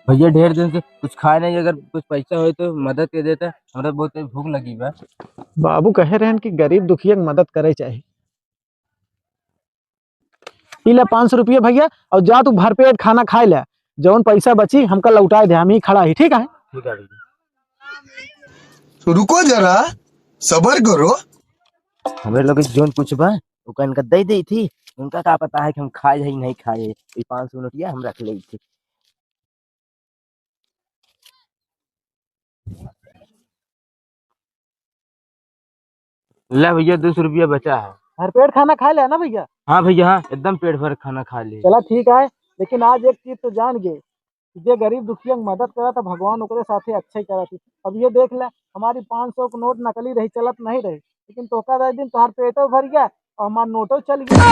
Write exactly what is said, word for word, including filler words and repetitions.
भैया, ढेर दिन से कुछ खाए नहीं, अगर कुछ पैसा होए तो मदद कर देता, हमरा बहुत भूख लगी बा। बाबू कहे रहन कि गरीब दुखिया के मदद करे चाही। ई ले पाँच सौ रुपया भैया, और जा तू भरपेट खाना खाए ले, जौन पैसा बची हमका लौटाए दे, हम ही खड़ा ही, ठीक है? ठीक है भैया। तो रुको जरा, सबर करो। हमरे लोग जौन कुछ बा, ओका इनका दे दी थी, उनका का पता है कि हम खाए है नहीं खाए है। ये पाँच सौ नोटिया हम रख ले थी। ले भैया, दो सौ रुपया बचा है। भरपेट खाना खा ले ना भैया? हाँ भैया, हाँ, एकदम पेट भर खाना खा ले। चला ठीक है, लेकिन आज एक चीज तो जान गए कि जे गरीब दुखिया की मदद करा था, भगवान ओकरे साथे अच्छा ही करा थी। अब ये देख ले, हमारी पाँच सौ के नोट नकली रही, चलत नहीं रही, लेकिन तोका दे दिन तोहार पेटो भर गया और हमार नोटो चल गया।